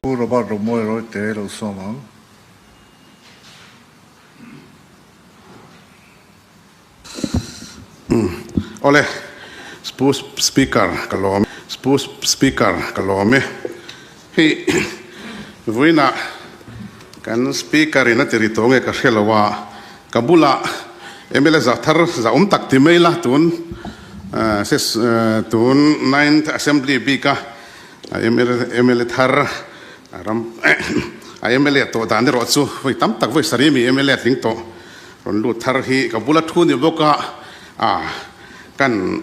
Pu Robert Romawi Rawite lo sawm ang. Awle, Pu Speaker ka lawm e. Pu Speaker ka lawm e. Hei vawiinah kan Speaker in a ti ri tawh nge ka hre lo a, ka bulah mla za thar za awm tak ti mai la tun tun Ninth Assembly bika A mla thar a ram a mla tawh dan erawh chu vawi tam tak vawi sarih mi mla tling tawh rawn lut thar hi ka bula thu ni bawk a, a kan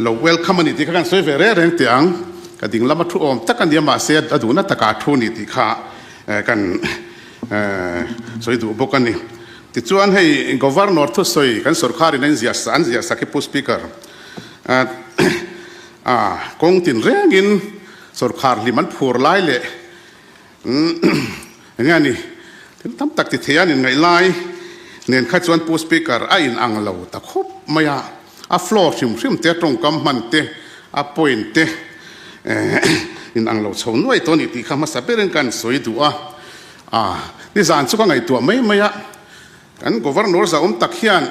lo welcome a ni tih kha kan sawi ve reng reng teh ang, ka ding lama thu awm tak a nia mahse a duhna takah a thu ni tih kha kan sawi duh bawk a ni. Tichuan hei Governor thusawi kan sorkharin a inziah an ziah sak hi Pu Speaker A kawng tin rengin sawrkhar hlim an phur lai leh eng nge a ni thil tam tak ti thei an inngaih lai nen kha chuan Pu Speaker a in ang lo ta khawp mai a, a floor hrim hrim te, a tawngkam hman te, a point te in ang lo chho nuai tawh a ni tih kha hmasa berin ka han sawi duh a, a nizan chu ka ngaihtuah mai mai a, kan Governor zahawm tak hian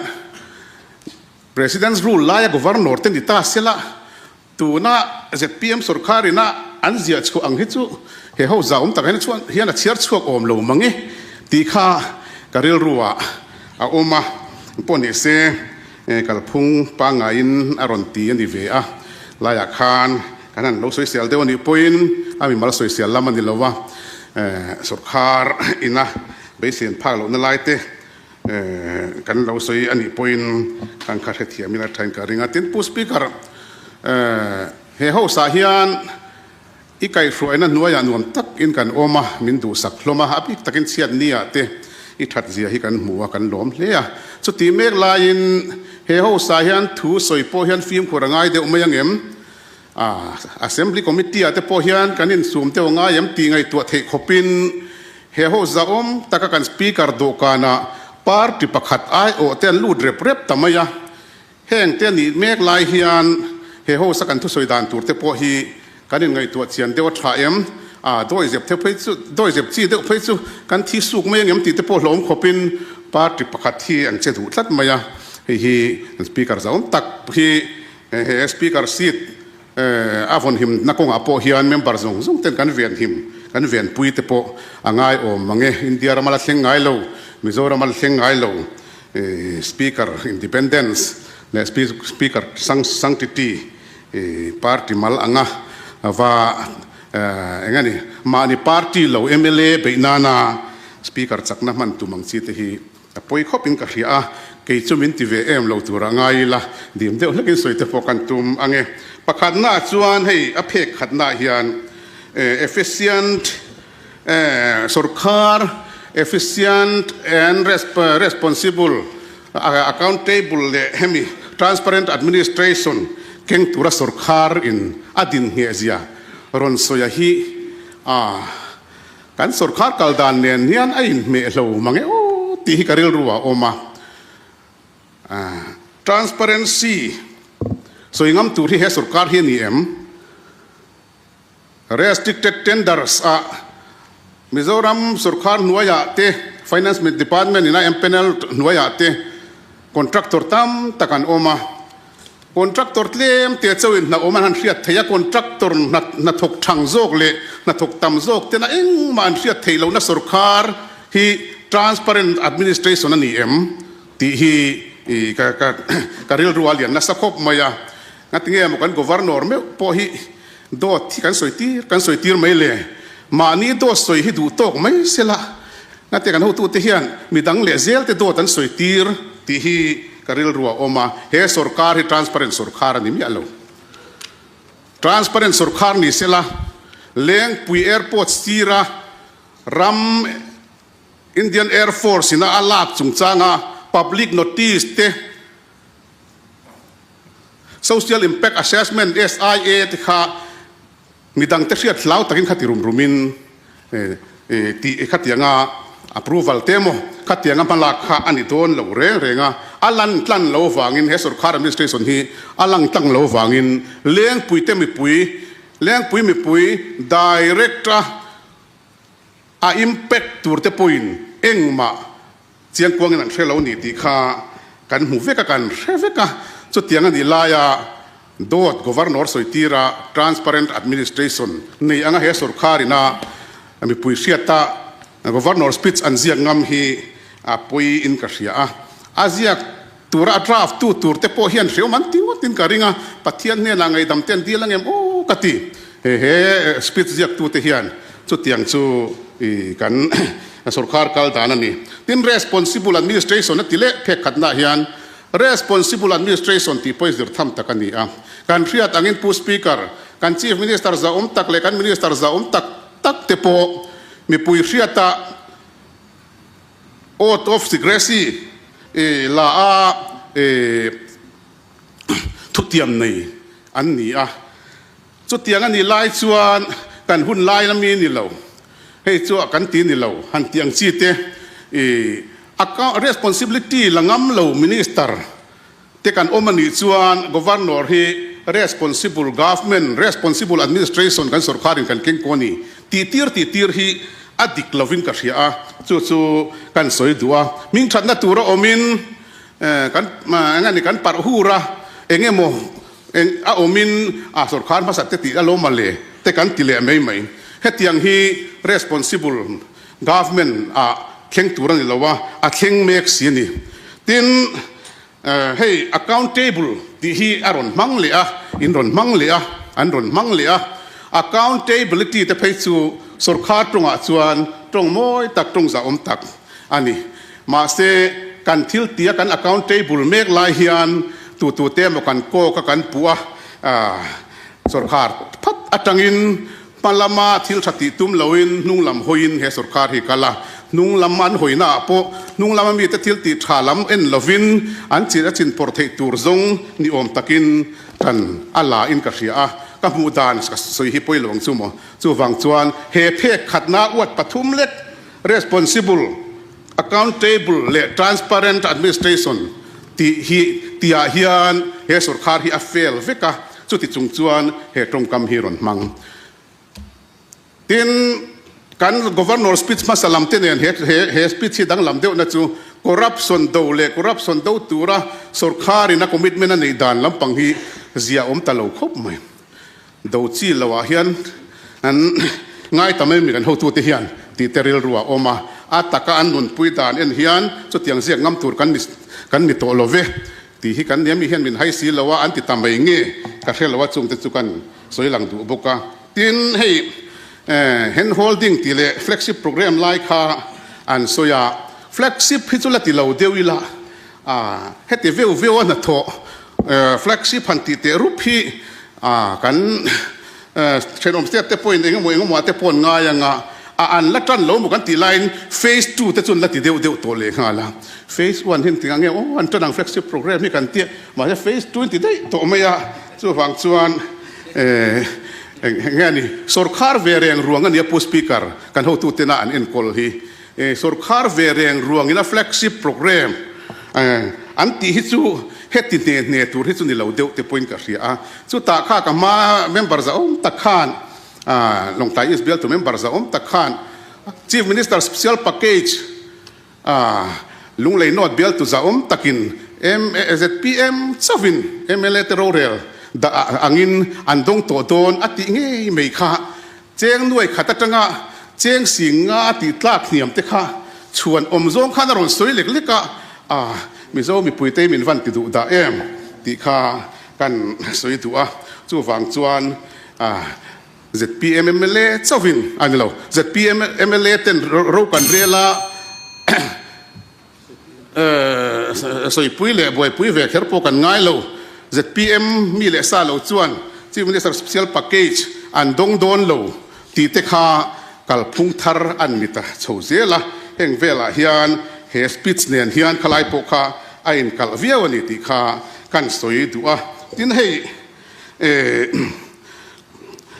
President's rule laia Governor te ni ta sela, tuna zpm sorkar ina an ziah chhuah ang hi chu he ho zahawm tak hian chuan hian a chhiar chhuak awm lo mang e tih kha ka rilru ah a awm a, pawh ni se kalphung pangaiin a rawn ti a ni ve a, laiah khan kan han lo sawisel deuh a nih pawhin a mimal sawisel lam a ni lo a, sorkar ina beisei an phak lohna lai te Kan lo sawi a nih pawhin kan kha hrethiam ila thain ka ring a. Tin, Pu Speaker, he house ah hian i kaihhruaina hnuaiah nuam takin kan awm a, min duhsak hlawm a, a bik takin chhiat ni ah te i that zia hi kan hmu a, kan lawm hle a. Chuti mek laiin he house ah hian thu sawi pawh hian fimkhur a ngai deuh mai ang em? Assembly Committee ah te pawh hian kan insum deuh ngai em tih ngaihtuah theih khawpin he ho zahawm taka kan Speaker dawhkanah party pakhat aiawh te an lut rep rep ta mai a. Heng te nih mek lai hian he house a kan thusawi dan tur te pawh hi kan inngaihtuah chian deuh a tha em? A dawizep theuh phei chu dawizep chi deuh phei chu kan thi suk mai ang em tih te pawh hlawm khawpin party pakhat hi an che duh tlat mai a. Hei hi kan Speaker zahawm tak hi He Speaker seat a vawn himna kawngah pawh hian member zawng zawng ten kan ven him, kan venpui te pawh a ngai awm mang e. India rama la thleng ngai lo, Mizorama la thleng ngai lo Speaker independence leh Speaker sanctity party mal anga va eng a ni mahni party lo mla beih nana Speaker chakna hman tum ang chi te hi A pawi khawp in ka hria a, kei chu min ti ve em lo tur a ngai ila, dim deuh hlekin sawi te pawh kan tum ang e. Pakhatna ah chuan hei a phek khatna ah hian efficient sorkar, efficient and responsible, accountable leh hemi transparent administration keng tura sorkar in a din ngheh zia rawn sawi a hi a. Kan sorkar kal dan nen hian a inhmeh hlo mang e aw tih hi ka rilru ah a awm a. Transparency sawi ngam tur hi he sorkar hi a ni em? Restricted tenders ah Mizoram sorkar hnuaiah te, Finance Department in a empanel hnuaiah te contractor tam tak an awm a. Contractor tlem te chauhin hna awm an han hriat theih a, contractor hnathawk thang zawk leh hnathawk tam zawk tena engmah an hriat theih lohna sorkar hi transparent administration a ni em tih hi ka rilru a lian nasa khawp mai a. Ngatinge maw kan governor meuh pawh hi dawt hi kan sawi tir kan sawi tir mai le, mahni dawt sawi hi duh tawk mai sela ngatinge kan hotute hian midang leh zel te dawt an sawi tir tih hi Ka rilru a awm a, he sorkar hi transparent sorkar a ni miah lo. Transparent sorkar ni sela, Lengpui Airport sira ram Indian Air Force ina a lak chungchanga public notice te, Social Impact Assessment, SIA, te kha Midangte hriat hlau takin khati rum rumin tih khatianga approval te emaw khatianga hmalak kha a ni dawn lo reng reng a, a lan tlan lo vangin he sorkar administration hi a lang tlang lo vangin Lengpui te mipui, Lengpui mipui direct a. A impact tur te pawhin engmah chiangkuangin an hre lo ni tih kha kan hmu vek a, kan hre vek a. Chutiang a nih laia dawt Governor sawi tira transparent administration nei anga he sorkar ina mipui hriata Governor speech an ziak ngam hi a pawi in ka hria a. A ziak tura a draft tu tur te pawh hian hreawm an ti ngawt in ka ring a, Pathian hnenah ngaihdam te an dil angem aw ka ti. He he speech ziak tu te hian chutiang chu i kan sorkar kal dan a ni. Tin responsible administration a ti leh phek khatna hian responsible administration tih pawh i zir tham tak a ni a. Kan hriat angin Pu Speaker, kan Chief Minister zahawm tak leh kan Minister zahawm tak tak te pawh mipui hriata Oath of secrecy la a thutiam nei an ni a. Chutiang a nih lai chuan kan hun lai lami ni lo, hei chu a kan ti ni lo, han tih ang chi te responsibility la ngam lo minister te kan awm a nih chuan Governor hi responsible government, responsible administration kan sorkarin kan keng ko a ni tih tir tih tir hi a dik lovin ka hria a, chu chu kan sawi duh a. Hming thatna tura awmin kan eng a ni kan parh hur a, eng emaw a awmin a sorkar hmasa te tih a lo male te kan ti leh mai mai. Hetiang hi responsible government ah thleng tur a ni lo a, a thleng mek si a ni. Tin, hei accountable tih hi a rawn hmang leh a, in rawn hmang leh a, an rawn hmang leh a. Accountability te phei chu sorkar tawngah chuan tawng mawi tak, tawng zahawm tak a ni. Mahse, kan thil tia kan accountable mek lai hian tutute emaw kan kawk a, kan puh a, sorkar phat atangin Hma lama thil tha tih tum loin hnung lam hawiin he sorkar hi kal a, hnung lam an hawina ah pawh hnung lama mite thil tih tha lam en lovin an chin a chin pawrh theih tur zawng ni awm takin tan a la in ka hria a, ka hmuh dan ka sawi hi pawi lo ang chu maw. Chuvang chuan he phek khatna uat pathum lek responsible, accountable leh transparent administration tih hi tihah hian he sorkar hi a fail vek a, chuti chung chuan he tawngkam hi rawn hmang. Tin, kan Governor speech hmasa lam te nen he he speech hi danglam deuhna chu corruption do leh corruption do tura sorkarin a commitment a neih dan lampang hi zia awm ta lo khawp mai. Do chi lo ah hian an ngai ta mai mi kan hotute hian tih te rilru a awm a, a taka an nunpui dan en hian chutiang ziak ngam tur kan ni kan ni tawh lo ve tih hi kan nia mi hian min hai si lo a an ti ta mai nge ka hre lo a chungte chu kan sawi lang duh bawk a. Tin hei hand holding tih leh flagship program lai kha an sawi a, flagship hi chu la ti lo deuh ila A, heti veu veu a hnathawh flagship han tih teh rup hi a kan thenawm state te pawhin engemaw engemaw ah te pawh an ngai ang a, a an la tan lo maw kan tih laiin phase ii te chu an la ti deuh deuh tawh leh nghal a, phase one hi an ti ang nge aw an tan ang flagship program hi kan tia mahse phase ii an ti daih tawh mai a, chuvang chuan eng nge a ni sawrkhar ve reng ruang a nia Pu Speaker kan hotutena an enkawl hi. Sorkar ve reng ruangin a flagship program an tih hi chu heti hne hne tur hi chu ni lo deuh te pawhin ka hria a. Chutah kha ka hma member zahawm tak khan Lawngtlai East bialtu member zahawm tak khan Chief Minister Special Package Lunglei North bialtu zahawm takin ZPM chauhin mla te rorel dah angin an dawng tawh dawn a tih ngei mai kha Cheng nuai khat atanga cheng sing nga a tih tlak hniam te kha chhuan awm zawng khan a rawn sawi lek lek a, a Mizo mipuite min van ti duh dah em tih kha kan sawi duh a, chuvang chuan zpm mla chauhin a ni lo, zpm mla ten ro kan rel a Sawipui leh buaipui ve kher pawh kan ngai lo. Zpm mi leh sa lo chuan Chief Minister Special Package an dawng dawn lo tih te kha kalphung thar an ni ta chho zel a. Heng velah hian he speech nen hian khalai pawh kha a inkalh viau a ni tih kha kan sawi duh a. Tin hei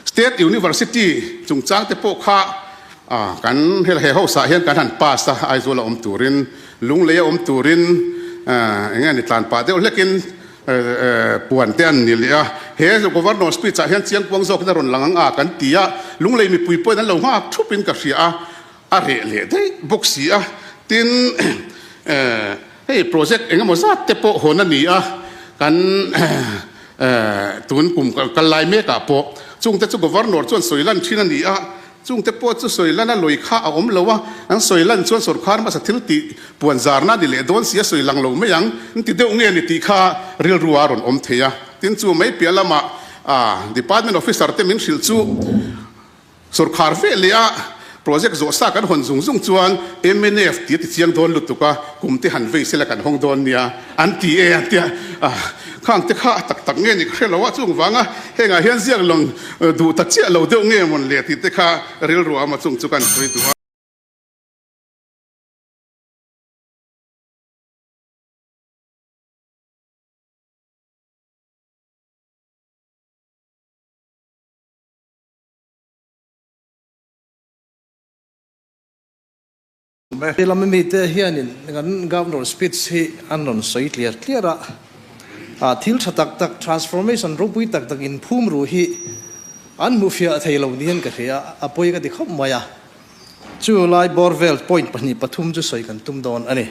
State University chungchang te pawh kha kan he house ah hian kan han pass a, Aizawl a awm turin, Lunglei a awm turin eng nge ni tlan pah deuh hlekin puan te an ni leh a. He Governor speech ah hian chiangkuang zawkin a rawn lang ang a kan ti a, Lunglei mipui pawhin an lo nghak thupin ka hria a. A reh leh daih bawk si a. Tin, hei project eng emaw zat te pawh hawn a ni a, kan tun kum kal lai mekah pawh chungte chu Governor chuan sawi lan thin a ni a, chungte pawh chu sawi lan a lawi kha a awm lo a, an sawi lan chuan sorkar hmasa thil tih puan zarna a ni leh dawn si a sawi lang lo mai ang, an ti deuh nge ni tih kha rilru a rawn awm thei a. Tin, chu mai piah lamah Department officer te min hrilh chu, Sorkar ve leh a project zawh sa kan hawn zung zung chuan mnf tih a ti chiang dawn lutuk a, kum te han vei sela kan hawng dawn nia an ti e an tia. Khang te kha a tak tak nge ni ka hre lo a, chung vanga hengah hian ziak lawng duh ta chiah lo deuh nge mawn le tih te kha rilru a awm a, chung chu kan sawi duh a. He lam mite hianin kan Governor speech hi an rawn sawi tliar tliar a, ah thil tha tak tak transformation ropui tak tak inphum ru hi an hmuhfiah thei lo niin ka hria a, a pawi ka ti khawp mai a. Chu lai bawr vel point pahnih pathum chu sawi kan tum dawn a ni.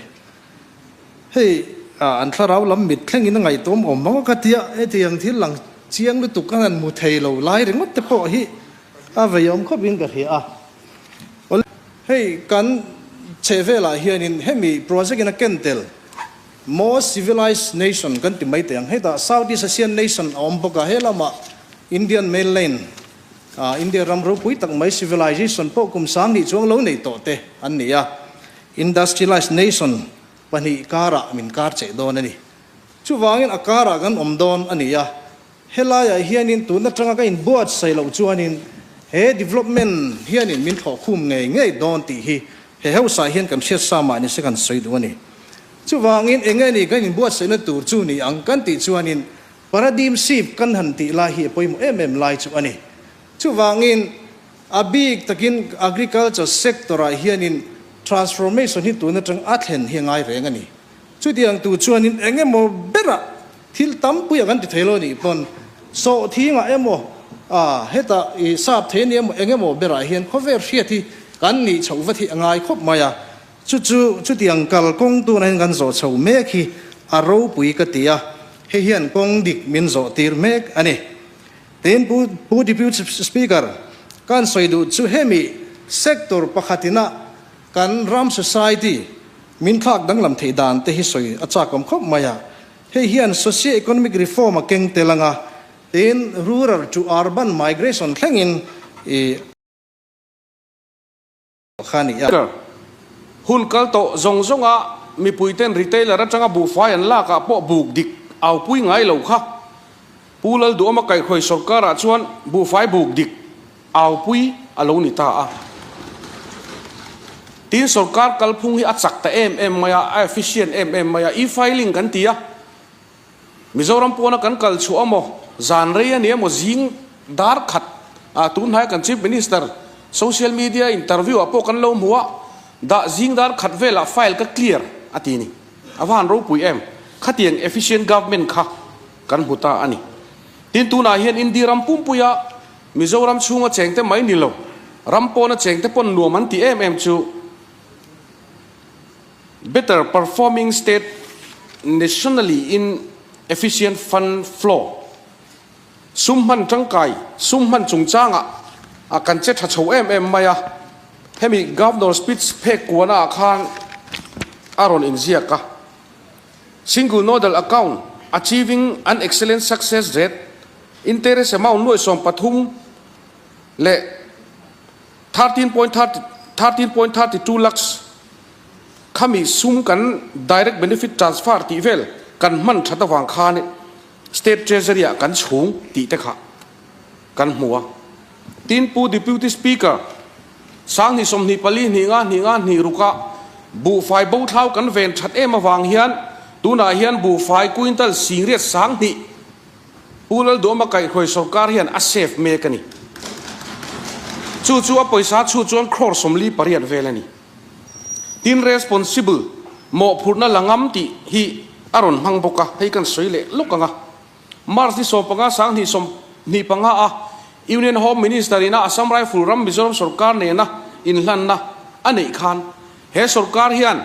Hei an thlarau lam mit thlengin a ngaihtuam awm mang a ka tia, hetiang thil lang chiang lutuk an han hmu thei lo lai ringawt te pawh hi a vei awm khawpin ka hria a. Awle, hei kan chhehvelah hianin hemi project in a ken tel most civilized nation kan ti mai teh ang, hetah South East Asian nation a awm bawk a, he lamah Indian mainland India ram ropui tak mai civilization pawh kum 2000 chuang lo nei tawh te an ni a. Industrialized nation pahnih karah min kar cheh dawn a ni. Chuvangin a karah kan awm dawn a ni a, helaiah hianin tun atanga ka inbuatsaih loh chuanin he development hianin min thlawh khum ngei ngei dawn tih hi he house-ah hian kan hriat sa mah nise kan sawi duh a ni. Chuvangin eng nge ni kan inbuatsaihna tur chu ni ang kan tih chuanin paradigm shift kan han tih lai hi a pawimawh em em lai chu a ni. Chuvangin A bik takin agriculture sector-ah hianin transformation hi tun atang a thlen hi a ngai reng a ni. Chutiang tu chuanin eng emaw berah thil tampuia kan ti thei lo nih pawn sawhthingah emaw hetah i sap thei ania emaw eng emaw berah hian khawvel hriat hi kan nih chhoh vat hi a ngai khawp mai a. Chu chu chutiang kalkawng tunah hian kan zawh chho mek hi a ropui ka ti a, hei hian kawng dik min zawh tir mek a ni. Tin, Pu Deputy Speaker, kan sawi duh chu hemi sector pakhatina kan ram society min thlak danglam theih dan te hi sawi a chak awm khawp mai a. Hei hian socio-economic reform a keng tel anga, tin, rural to urban migration thlengin i. Kha ni a. Hun kal tawh zawng zawnga mipuiten retailer atanga buhfai an lakah pawh buk dik aupui ngai lo kha. Pu Lalduhawma kaihhruai sorkarah chuan buhfai buk dik aupui a lo ni ta a. Tin sorkar kalphung hi a chak ta em em mai a, a efficient em em mai a, e-filing kan ti a. Mizoram pawna kan kal chhuah emaw, zan rei a ni emaw, zing dar khat ah tun hnaia kan Chief Minister social media interview ah pawh kan lo hmu a, dah zing dar khat velah file ka clear a ti ni. A va han ropui em? Khatiang efficient government kha kan hmu ta a ni. Tin tunah hian India ram pumpuia Mizoram chhunga chengte mai ni lo, ram pawna chengte pawn nuam an ti em em chu, Better performing state nationally in efficient fund flow, Sum hman tangkai, sum hman chungchangah a kan che tha chho em em mai a, hemi Governor speech phek kuana ah khan a rawn inziak a, Single nodal account achieving an excellent success rate, interest amount nuaih 13 leh 13.32 lakhs khami sum kan direct benefit transfer tih vel kan hman that avang khan State Treasury ah kan chhung tih te kha kan hmu a. Tin Pu Deputy Speaker, 2024 2 5 2 6 ah buhfai bo thlau kan ven that em avang hian tunah hian buhfai quintal 80,000 Pu Lalduama kaihhruai sorkar hian a save mek a ni. Chu chu a pawisa chhu chuan crore 48 vel a ni. Tin responsible, mawhphurhna la ngam tih hi a rawn hmang bawk a, hei kan sawi leh lawk ang a. March ni 15 2025 a Union Home Minister ina Assam Rifle ram Mizoram sorkar nena inhlanna. a neih khan he sorkar hian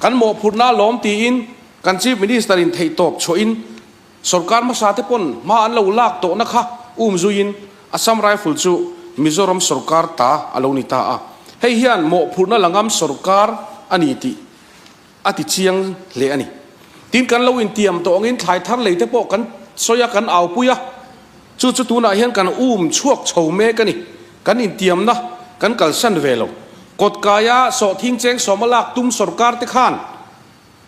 kan mawhphurhna a lawm tiin kan Chief Minister in theihtawp chhuahin sorkar hmasa te pawn hma an lo lak tawhna kha um zuiin Assam Rifle chu Mizoram sorkar ta a lo ni ta a. Hei hian mawhphurhna la ngam sorkar a ni tih a ti chiang hle a ni. Tin, kan lo intiam tawh angin thlai thar lei te pawh kan sawi a, kan aupui a, chu chu tunah hian kan um chhuak chho mek a ni. Kan intiamna kan kalsan ve lo. Kawtkaia sawhthing cheng sawma lak tum sorkar te khan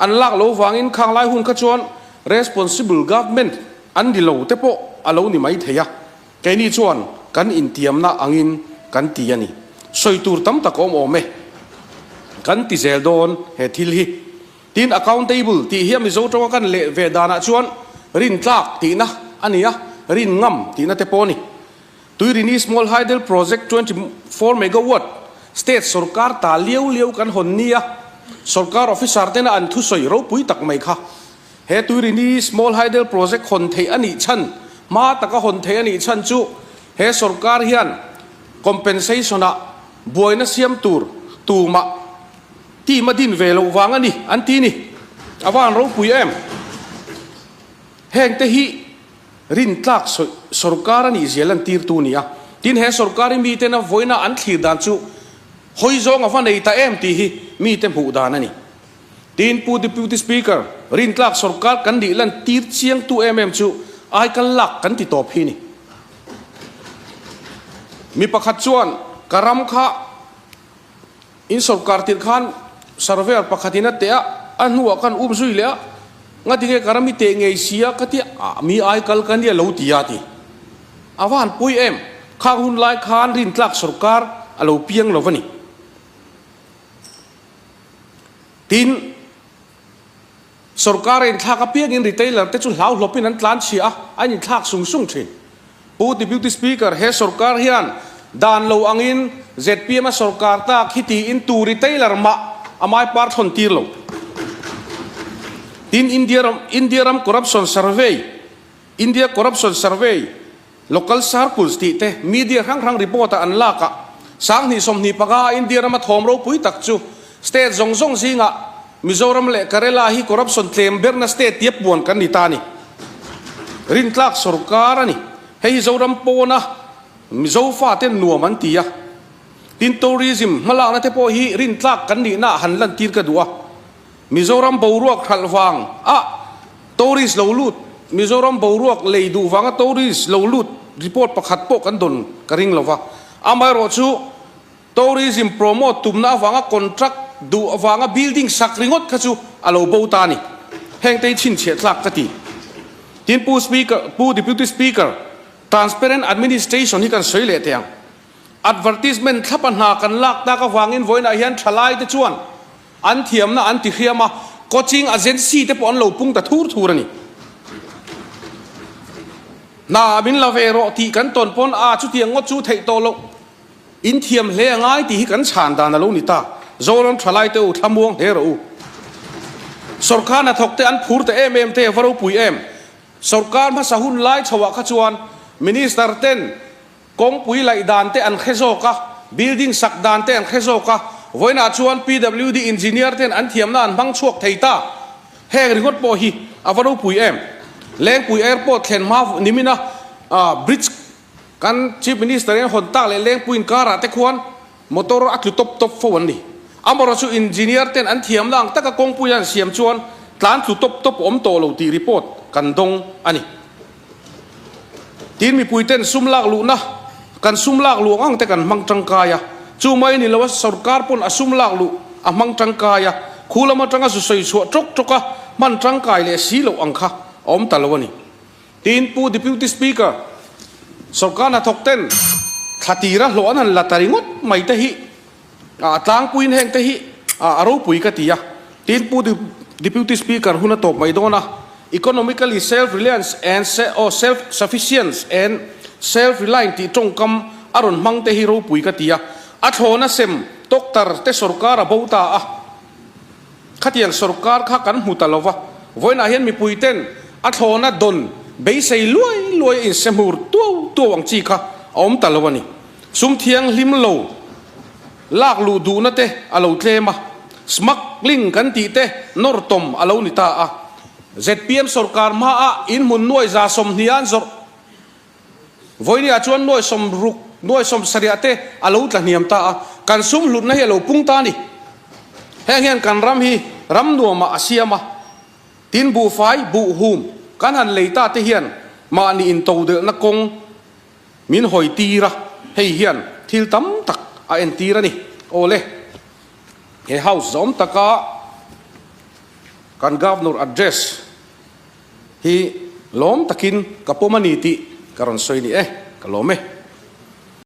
an lak lo vangin khang lai hun kha chuan responsible government an ni lo te pawh a lo ni mai thei a. Keini chuan kan intiamna angin kan ti a ni. Sawi tur tam tak awm awm e. Kan ti zel dawn he thil hi. Tin, accountable tih hi a Mizo tawnga kan leh ve danah chuan rintlak tihna a ni a, rin ngam tihna te pawh a ni. Tuirini Small Hydel Project 24 Megawatt State sawrkar ta liau liau kan hawn nia sawrkar officer tena an thusawi ropui tak mai kha. He Tuirini Small Hydel Project hawn theih a nih chhan, hma taka hawn theih a nih chhan chu he sawrkar hian compensation-ah buaina siam tur tumah team a din ve loh vang a ni an ti ni. A va han ropui em? Hengte hi rintlak sawrkar a nih zia lantirtu a ni a. Tin, he sawrkar hi miten a vawiina an thlir dan chu hawi zawng a va nei ta em tih hi mite hmuh dan a ni. Tin, Pu Deputy Speaker, rintlak sawrkar kan nih lantir chiangtu em em chu aikal lak kan ti tawp hi ni. Mi pakhat chuan ka ram kha in sawrkar tirh khan surveyor pakhatin a teh a, a hnuah khan um zui leh a, ngatinge ka ram i teh ngei si a ka ti a, mi aikal ka nia lo ti a ti. A va han pui em, khang hun lai khan rintlak sawrkar a lo piang lo va ni. Tin, sorkar a inthlak apiangin retailer te chu hlauhlawpin an tlan chhia a, an inthlak sung sung thin. Pu Deputy Speaker, he sorkar hian dan lo angin zpm a sorkar tak hi tiin tu retailer mah a mai par thawn tir lo. Tin, India ram India ram corruption survey, India Corruption Survey, Local Circles tih te media hrang hrang report ah an lak a, 2025 a India rama thawm ropui tak chu state zawng zawng zingah Mizoram leh Kerala hi corruption tlem berna state tia puan kan ni ta a ni. Rintlak sorkar a ni. Hei hi Zoram pawna Mizo fate nuam an ti a. Tin tourism hmalakna te pawh hi rintlak kan nihna ah han lantir ka duh a. Mizoram boruak hralh vang a tourist lo lut, Mizoram boruak lei duh vanga tourist lo lut report pakhat pawh kan dawn ka ring lova. Amaherawh chu tourism promote tumna avanga contract duh avanga building sak ringawt kha chu a lo bo ta a ni. Hengte hi chhinchhiah tlak ka ti. Tin Pu Speaker, Pu Deputy Speaker, transparent administration hi kan sawi leh teh ang. Advertisement thlapa hna kan lak tak avangin vawiinah hian thalaite chuan An thiamna an ti hriam a, coaching agency te pawh an lo pung ta thur thur a ni. Hna min la ve rawh tih kan tawn pawn a chutiang ngawt chu theih tawh loh. In thiam hle a ngai tih hi kan chhan dan a lo ni ta. Zoram thalai te u thlamuang hle rawh u. Sorkar hnathawk te an phur ta em em te a va ropui em. Sorkar hmasa hun lai chhoah kha chuan Minister ten Kawngpui laih dan te an hre zawk a, building sak dan te an hre zawk a, vawiinah chuan PWD engineer ten an thiamna an hmang chhuak thei ta. Heng ringawt pawh hi a va ropui em? Lengpui Airport thlen hma nimina bridge kan Chief Minister in hawn tak leh Lengpui inkarah te khuan motor a tlu tawp tawp fo an ni. Amaherawhchu chu engineer ten an thiamna ang taka kawngpui an siam chuan tlan tlu tawp tawp awm tawh lo tih report kan dawng a ni. Tin mipuiten sum lak luhna, kan sum lak luh ang ang te kan hmang tangkai a, chu mai ni lo a sorkar pawn a sum lak luh a hmang tangkai a, khu lam atanga zu sawi chhuah tawk tawk a hman tangkai leh si loh ang kha a awm ta lo a ni. Tin Pu Deputy Speaker, sorkar hnathawk ten thla tira hlawh an han la ta ringawt mai te hi a tlangpuiin heng te hi a ropui ka ti a. Tin Pu Deputy Speaker hun a tawp mai dawn a, Economically self-reliance and or self-sufficience and self-reliant tih tawngkam a rawn hmang te hi ropui ka ti a. A thlawna sem doctor te sorkar a bo ta a. Khatiang sorkar kha kan hmu ta lo va. Vawiinah hian mipui ten a thlawna dawn beisei luai luai a insehmur tuau tuau ang chi kha a awm ta lo a ni. Sum thianghlim lo. Lak luh duhna te a lo tlem a, smuggling kan tih te nawr tawm a lo ni ta a. Zpm sorkar hmaah inhmun nuai 120 a an zawrh. Vawinia chuan nuai 60, nuai 70 te a lo tla hniam ta a, kan sum hlutna hi a lo pung ta a ni. Heng hian kan ram hi ram nuamah a siam a, tin buhfai, buhhum kan han lei ta te hian mahni intodelhna kawng Min hawi tir a, hei hian thil tam tak a entir a ni. Awle, he house zawm taka kan Governor address hi lawm takin ka pawm a ni tih ka rawn sawi ni e, ka lawm e.